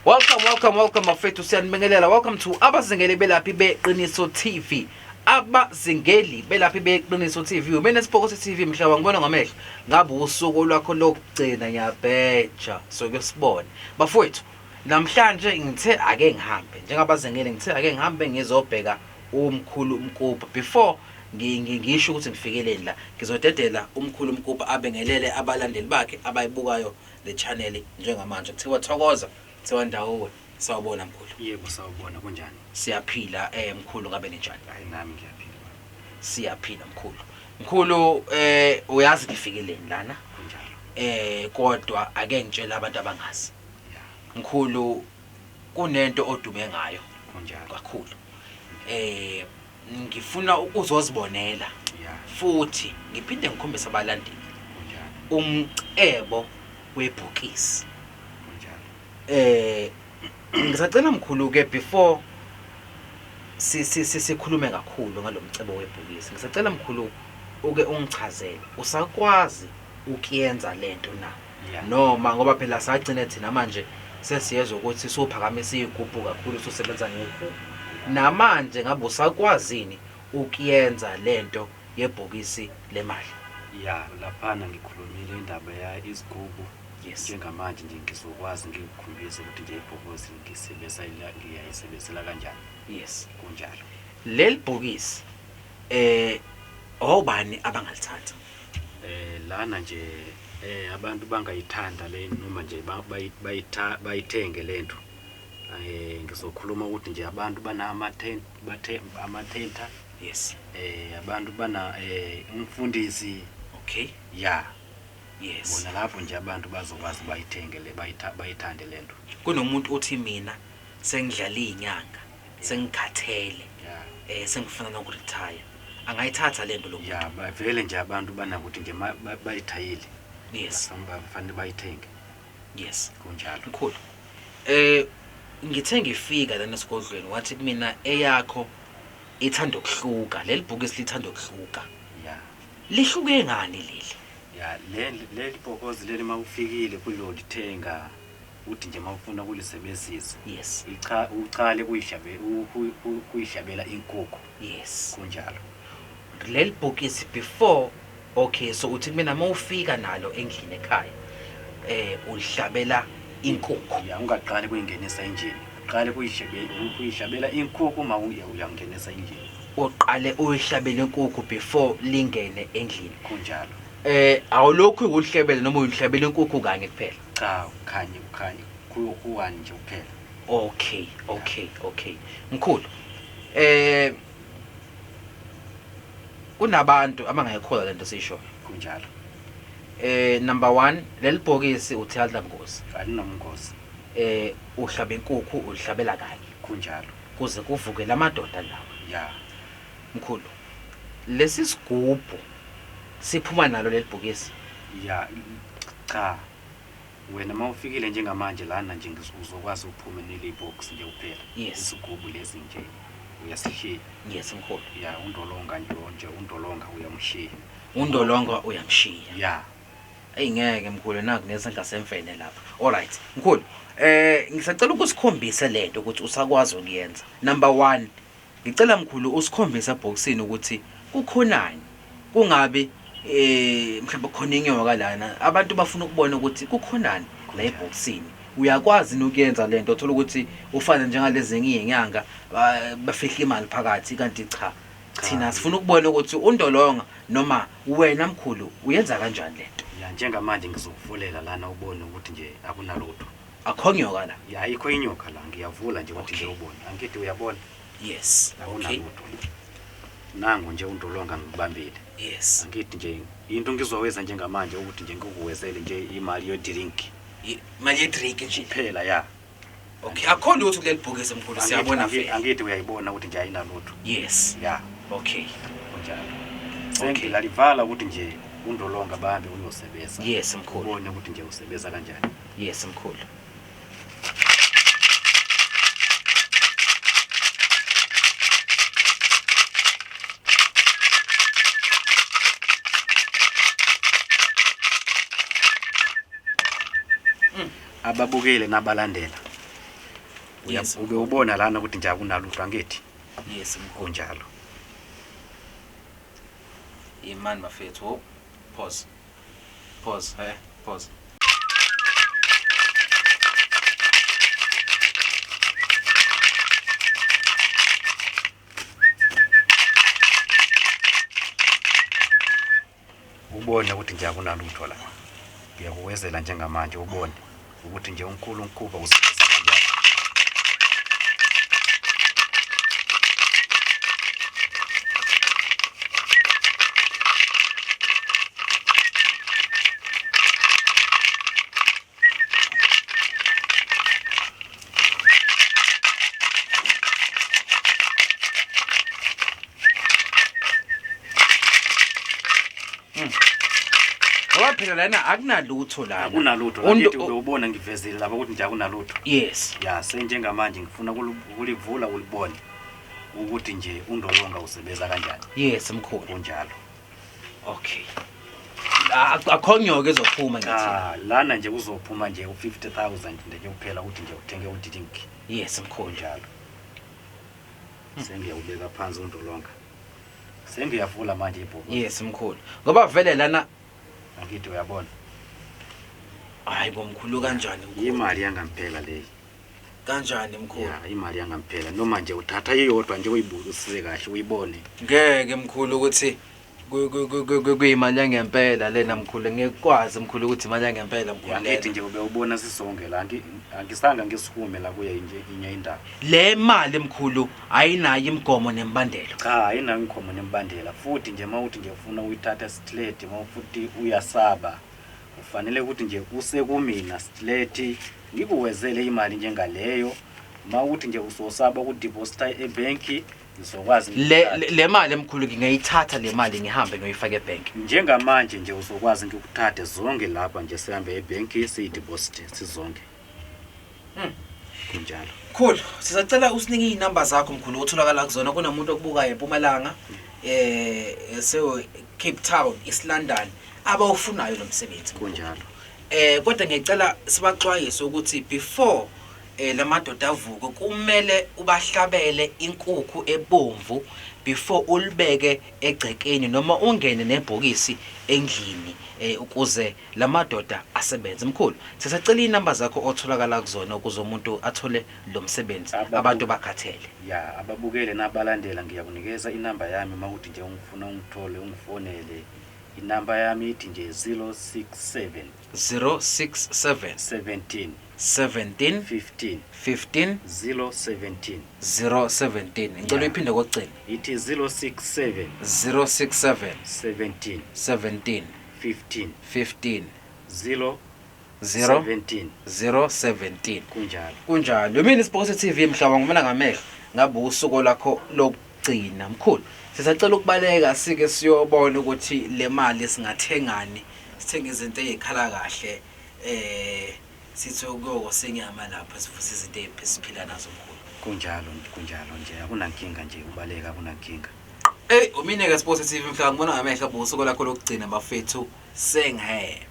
Welcome, welcome, welcome bafethu, siyanibingelela. Welcome to Abazingeli Belaphi Beqiniso TV. Abazingeli Belaphi Beqiniso TV. Mina Sipoko TV mhla wangibona ngamehlo. Ngabe usuku lwakho lokugcina ngiyabheja. So kuyosibona. Bafowethu, namhlanje ngithe ake ngihambe. Njengabazingeli ngithe ake ngihambe ngizobheka umkhulu uMkubha. Before ngisho ukuthi ngifikeleni la, ngizodedela umkhulu uMkubha abengelele abalandeli bakhe abayibukayo le channel njengamanje. Kuthiwa thokoza, kuthiwa ndawuwe. Sawubona mkhulu. Yebo, sawubona, kunjani? Siyaphila mkhulu, ngabe ninjani? Hayi, nami ngiyaphila. Siyaphila mkhulu. Mkhulu, uyazi ngifikeleni lana? Kunjalo. Kodwa ake ngitshele abantu abangazi. Ya. Mkhulu, kunento odume ngayo. Kunjalo. Kakhulu. Ngifuna ukuzozibonela. Ya. Futhi ngiphinde ngikhombise abalandeli. Kunjalo. Umcebo webhokisi. Kunjalo. Ngisacela mkhulu ke before sikhulume kakhulu ngalomcebo webhokisi. Ngisacela mkhulu uke ungichazele, usakwazi ukuyenza lento na? Yeah. Noma ngoba phela sagcine thina manje sesiyezwa ukuthi sophakamisa igubhu kakhulu, sosebenza ngegubhu. Namanje ngabe usakwazini ukuyenza lento yebhokisi lemali? Ya, laphana ngikhulumile indaba ya izigubhu. Yes. Njengamanje nje ngizokwazi ngikukhombise ukuthi nje ibhokisi ngiyayisebenzisela kanjani. Yes. Kunjalo. Leli bhokisi obani abangalithatha? Lana nje abantu bangayithanda le noma nje bayithenge lento. Ngizokhuluma ukuthi nje abantu bana amathenta. Yes. Abantu bana umfundisi. Okay. Ya. Yes. Bona lapho nje abantu bazokwazi bayithenge le, bayithande lento. Kunomuntu othi mina sengidlala izinyanga, sengikhathele. Yeah. Sengifuna nokuretire. Angayithatha lento lo muntu. Ya, vele nje abantu banakuthi nje bayithayile. Yes. Bafanele bayithenge. Yes. Kunjalo. Mkhulu. Ngithe ngifika lana esigodlweni wathi kumina eyakho ithanda ukuhluka, leli bhokisi lithanda ukuhluka. Yeah. Lihluke ngani leli? Ya, leli bhokisi leli mawufikile kulolithenga uthi nje mawufuna ukulisebenzisa. Yes. Uqale kuyihlabela inkukhu. Yes. Kunjalo. Leli bhokisi before, okay, so uthi kumina mawufika nalo endlini ekhaya, ulihlabela inkukhu. Ya, ungaqali kuyingenisa endlini. Uqale kuyihlabela inkukhu uma uyangenisa endlini. Uqale uyihlabele inkukhu before lingene endlini. Kunjalo. Awulokhu ulihlebele noma uyihlabela inkukhu kanye kuphela? Cha, khanye, khanye, kuwani nje kuphela. Okay, okay, okay. Mkhulu, kunabantu abangayikholwa lento esiyishoyo. Kunjalo. Number 1, leli bhokisi uthi alinabungozi. Alinabungozi. Uhlaba inkukhu ulihlabela kanye. Kunjalo. Kuze kuvuke lamadoda lawa. Ya. Mkhulu, lesi sigubhu siphuma nalo leli bhokisi? Ya, cha. Wena mawufikile njengamanje lana nje uzokwazi uphume neli box nje kuphela. Yes. Isigubhu lesi nje uyasishiya. Yes, mkhulu. Ya, undolonga nje, nje undolonga uyamshiya. Undolonga uyamshiya. Ya. Ey, ngeke mkhulu, naku nesandla semfene lapha. All right, mkhulu. Ngisacela ukusikhombise lento ukuthi usakwazi ukuyenza. Number 1, ngicela mkhulu usikhombise ebhokisini ukuthi kukhonani. Kungabe mhlawumbe kukhona inyoka lana. Abantu bafuna ukubona ukuthi kukhonani la ebhokisini. Uyakwazi nokuyenza lento, uthola ukuthi ufana njengalezi izinyanga, bafihla imali phakathi, kanti cha. Thina sifuna ukubona ukuthi undolonga noma wena mkhulu uyenza kanjani lento. Ya, njengamanje ngizokuvulela lana ubone ukuthi nje akunalutho. Akho nyoka la? Ya, ayikho inyoka la, ngiyavula nje ukuthi Okay. nje ubone. Angithi uyabona? Yes. Okay. Akunalutho. Nangu nje undolonga ngikubambile. Yes. Angithi nje into ngizoweza njengamanje ukuthi nje ngikuwezele nje imali yo drink. Imali ye drink nje kuphela, ya. Okay, akho lutho kuleli bhokisi mkhulu, siyabona vele. Angithi uyayibona ukuthi nje ayinalutho. Yes. Ya. Okay. Kunjalo. Okay. Sengilalivala ukuthi nje undolonga bahambe uyosebenza. Yes, mkhulu. Ubone ukuthi nje usebenza kanjani. Yes, mkhulu. Ababukele nabalandela. Yes. Ube ubona lana ukuthi nje akunalutho angithi? Yes mkhulu. Kunjalo. Imani bafethu. Oh, pause. Pause, pause. Ubone ukuthi nje akunalutho la. Ngiyakuwezela njengamanje ubone ukuthi nje uNkulunkulu usebenza kanjani. Ngoba phela lana akunalutho lana. Akunalutho angithi ube ubona ngivezile lapha ukuthi nje akunalutho. Yes. Ya senjengamanje ngifuna kulivula ulibone ukuthi nje undolonga usebenza kanjani. Yes mkhulu. Kunjalo. Okay. Akho nyoka ezophuma ngithi. Cha lana nje kuzophuma nje u50000 nje kuphela ukuthi nje uthenge udrink. Yes mkhulu. Kunjalo. Sengiyawubeka phansi undolonga. Sengiyavula manje ibhokisi. Yes mkhulu. Ngoba vele lana angithi uyabona. Hayi bomkhulu kanjani mkhulu? Imali yangampela leyi. Kanjani mkhulu? Ya imali yangampela noma nje uthatha iyodwa nje uyibukisise kahle uyibone. Ngeke mkhulu ukuthi kuyimali yangempela lena mkhulu, ngikwazi mkhulu ukuthi imali yangempela mkhulu. Angithi nje ube ubona sisonke la angisanga ngisukume la kuye nje inye indaba. Le mali mkhulu ayinayo imigomo nemibandela. Cha ayinayo imigomo nemibandela futhi nje mawuthi nje ufuna uyithatha straight mawufuthi uyasaba ufanele ukuthi nje usekumina straight ngikuwezele imali njengaleyo. Mawuthi nje usosaba ukudeposita ebanki ngizokwazi Le mali emkhulu ngingayithatha le mali ngihambe ngiyoyifaka ebank. Njengamanje nje uzokwazi ngikuthathe zonke lapha nje sihambe ebank siyideposit sizonke. Kunjalo. Mkhulu, sisacela usinike izinamba zakho mkhulu otholakala kuzona. Kunomuntu okubukayo eMpumalanga, so Cape Town, East London, abawufunayo lo msebenzi. Kunjalo. Kodwa ngicela sibaxwayise ukuthi before lamadoda avuke kumele ubahlabele inkukhu ebomvu before ulibeke egcekeni noma ungene nebhokisi endlini ukuze lamadoda asebenze. Mkhulu, sisacela inamba zakho otholakala kuzona ukuze umuntu athole lo msebenzi, abantu bakhathele. Ya, ababukele nabalandela ngiyakunikeza inamba yami mawuthi nje ungifuna ungithole ungifonele. Inamba yami ithi nje 067 067 17 17 15 15 017 017. Ngicela uyiphinde kokugcina. Ithi 067 067 17 17 15 15 0 0 17 017. Kunjalo. Kunjalo. Mina Siphokosi TV mhlaba ngibona ngamehlo ngabe usuku lakho lokugcina mkhulu. Sisacela ukubaleka sike siyobona ukuthi le mali singathengani, sithenge izinto ezikhala kahle, sithi ukuyokosenyama lapha sivuse izinto esiphila nazo mkhulu. Kunjalo, kunjalo nje akunankinga nje ubaleka akunankinga. Hey, umine ke Siphokosi TV mhlaba ngibona ngamehlo usuku lakho lokugcina bafethu sengihembe.